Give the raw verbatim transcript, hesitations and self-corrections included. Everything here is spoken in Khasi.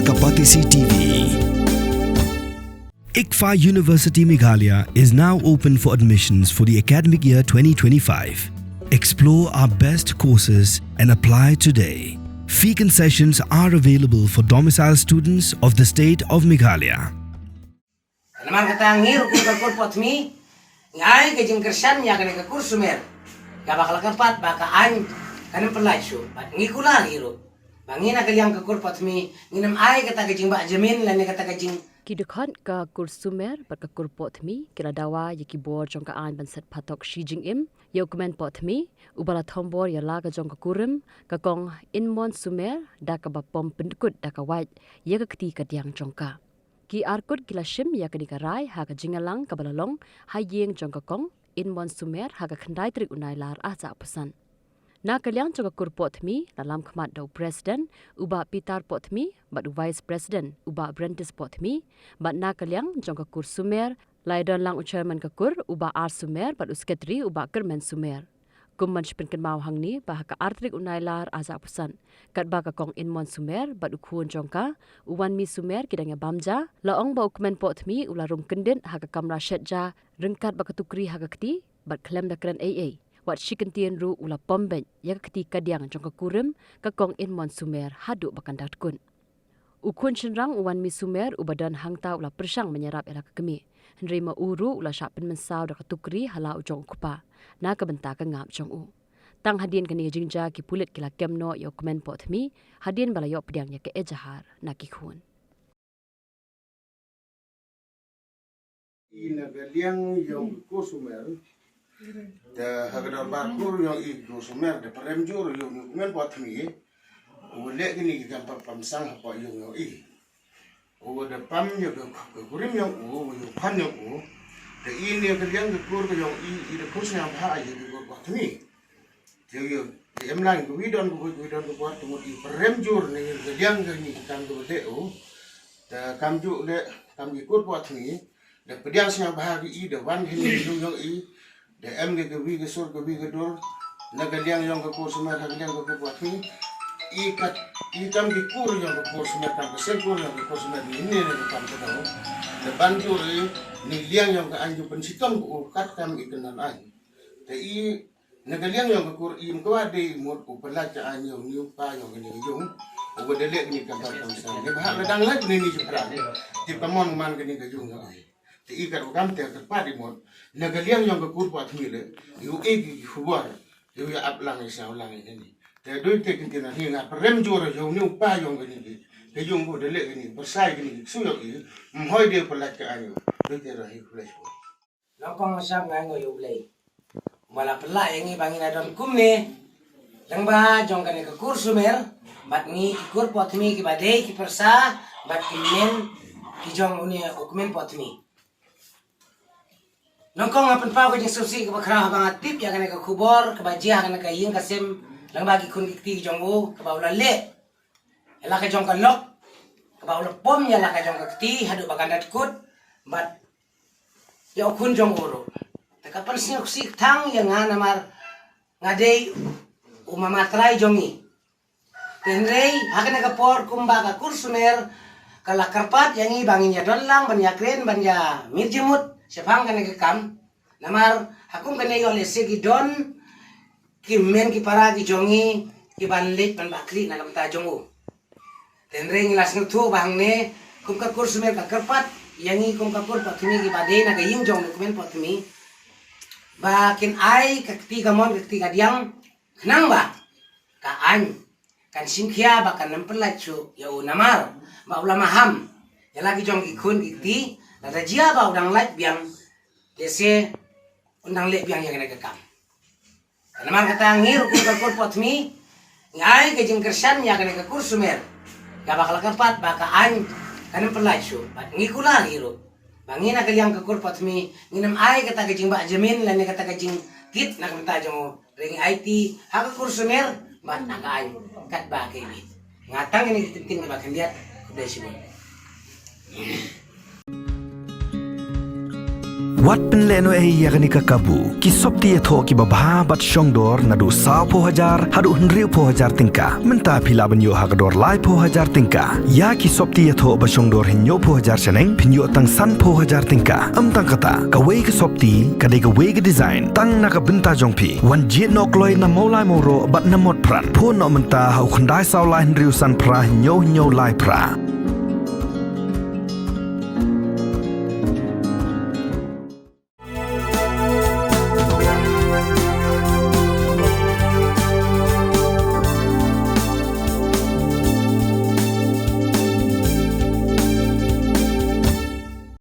Kapatisi T V. ICFAI University Meghalaya is now open for admissions for the academic year twenty twenty-five. Explore our best courses and apply today. Fee concessions are available for domicile students of the state of Meghalaya. Namar kata ngi ruh kum ka kur Potmi ngi ai ka jingkyrshan ïa kane ka kur Sumer kaba ka la kyrpad ba ka aiñ kan ym pyllait shuh bad ngi kular hi ruh ba ngi na ka liang ka kur Potmi ngin ym ai kata ka jingbah jamin lane kata ka jing Ki dkhot ka kur Sumer bad ka kur Potmi ki la dawa ïa ki bor jong ka aiñ ban set phatok shi jingim ïa u kmen Potmi uba la thombor ïa la ka jong ka kurim ka kong Inmon Sumer da kaba pom pyndkut da ka wait ïa ka kti ka diang jong ka. Ki arkut ki la shim ïa kane ka rai ha ka jingïalang kaba la long ha ïing jong ka kong Inmon Sumer ha ka khyndai tarik u Nailar ar hajar arphew san. Na ka liang jong ka kur Potmi la lam khmat da u president u Bah Peter Potmi bad u vice president u Bah Brentis Potmi bad na ka liang jong ka kur Sumer la ïadon lang u chairman ka kur u Bah R Sumer bad u secretary u Bah Kyrmen Sumer. Kum ban shu pynkynmaw hangne ba ha ka ar tarik u Nailar ar hajar arphew san katba ka kong Inmon Sumer bad u khun jong ka u Wanmi Sumer ki dang ïa bam ja la ong ba u kmen Potmi u la rung kyndit ha ka kamra shet ja ryngkat bad ka tukri ha ka kti bad khlem da kren ei ei wat shi kyntien ruh u la pom beit ïa ka kti ka diang jong ka kurim ka kong Inmon Sumer haduh ba kan da dkut. U khun shynrang u Wanmi Sumer uba don hangta u la pyrshang ban ïarap ïa la ka kmie hynrei ma u ruh u la shah pynmynsaw da ka tukri ha la u jong u kpa na ka bynta ka ngap jong u. Tang hadien kane ka jingjia ki pulit ki la kem noh ïa u kmen Potmi hadien ba la ïoh pdiang ïa ka ejahar na ki khun. I na ka liang ïong ka kur Sumer. Da ha ka dorbar kur ïong i ka kur Sumer da pyrem jur ïong i u kmen Potmi. U leh kine ki kam pam pam sang hapoh ïong ïong i. U da pam ïong ka, ka kurim ïong u, u ïong pan ïong u. Da i na ka liang ka kur ka ïong i, i da kur sngewbha ïa ka kur Potmi. Te ïa, te em lang ka wi don ka wi, wi don ka bor, te mut i pyrem jur ne ka liang ka ni ka kam ka bade u. Te kam ju le, kam ki kur Potmi. Da pdiang sngewbha ki i, da wan hi ni ïong ïong i. Da em ka, ka wi ka sur, ka wi ka dur. Na ka liang ïong ka kur Sumer, na ka liang ka kur Potmi. I ka, i kam ki kur ïong ka kur Sumer, kam ka seng kur ïong ka kur Sumer, ni, ni, ni, kam ka dau. Da ban jur i, ni liang ïong ka aiñ ju pynshitom ka u, kat kam i kyndan aiñ. Te i, na ka liang ïong ka kur im kwah dei mut u pynlait ka aiñ ïong ni u pa ïong kane ka ïong. U ba da leh kane ka kam kam sa. Dei ba ha ka dang lait kane ni jingpyrang. Te pa mon man kane ka ïong ïong ai. Te i kat u kam te ka pa dei mut. Na ka liang ïong ka kur Potmi le. Ïu e ki khubor. Ïu ïa ap lang ïa saw lang ïa kane. Te doi te kin kin hi nga pyrem jur ïong ni u pa ïong kane ki. Ka ïong u da leh kane. Pyrsai kane ki su ïong i. Mhoi dei pynlait ka aiñ ïong. Doi te ra hi khublei shibun. Nyngkong sngap nga ainguh ïa U Blei ba la pynlah ïa ngi ba ngin ïa don kumne lyngba jong kane ka kur Sumer bad ngi ki kur Potmi kiba dei ki pyrsa bad ki men ki jong une u kmen Potmi. Nyngkong nga pynpaw ka jingsngewsih kaba khraw haba nga tip ïa kane ka khubor kaba jia ha kane ka ïing ka sem lyngba ki khun ki kti ki jong u kaba u la leh ïa la ka jong ka lok kaba u la pom ïa la ka jong ka kti haduh ba kan da dkut bad ïa u khun jong u ruh. Te ka pynsngewsih tang ïa nga namar nga dei u mama trai jong ngi. Te hynrei ha kane ka por kumba ka kur Sumer ka la kyrpad ïa ngi ba ngin ïa don lang ban ïa kren ban ïa mir jingmut shaphang kane ka kam. Namar ha kum kane ïoh lehse ki don ki men ki para ki jong ngi ki ban leit ban bakri na ka bynta jong u. Te hynrei ngi la sngewthuh ba hangne kum ka kur Sumer ka kyrpad ïa ngi kum ka kur Potmi kiba dei na ka ïing jong u kmen Potmi ba kin ai ka kti kamon ka kti kadiang khnang ba ka aiñ kan shim khia ba kan ym pynlait shuh ïa u namar ba u la maham ïa la ki jong ki khun ki kti lada jia ba u dang lait biang lehse un dang leh biang ïa kane ka kam. Namar kata ngi ruh kum ka kur Potmi ngi ai ka jingkyrshan ïa kane ka kur Sumer kaba ka la kyrpad ba ka aiñ kan ym pynlait shuh bad ngi kular hi ruh ba ngi na ka liang ka kur Potmi ngin ym ai kata ka jingbah jamin lane kata ka jingkit na ka bynta jong u. Hynrei ngi aiti ha ka kur Sumer bad ha ka aiñ katba ka iwit. Nga tang ïa kine ki ktien kiba khyndiat. Khublei shibun. Wat pynlehnohei ïa kane ka kabu. Ki sopti ïathoh kiba bha bad shongdor naduh sawphew hajar haduh hynriewphew hajar tyngka. Mynta phi lah ban ïoh ha ka dor laiphew hajar tyngka. Ïa ki sopti ïathoh ba shongdor hynñiewphew hajar shaneng phin ïoh tang sanphew hajar tyngka. Ym tang kata, kawei ka sopti ka dei kawei ka design tang na ka bynta jong phi. Wan jied noh kloi na Mawlai Mawroh bad na Motphran. Phone noh mynta ha u khyndai saw lai hynriew san phra hynñiew hynñiew lai phra.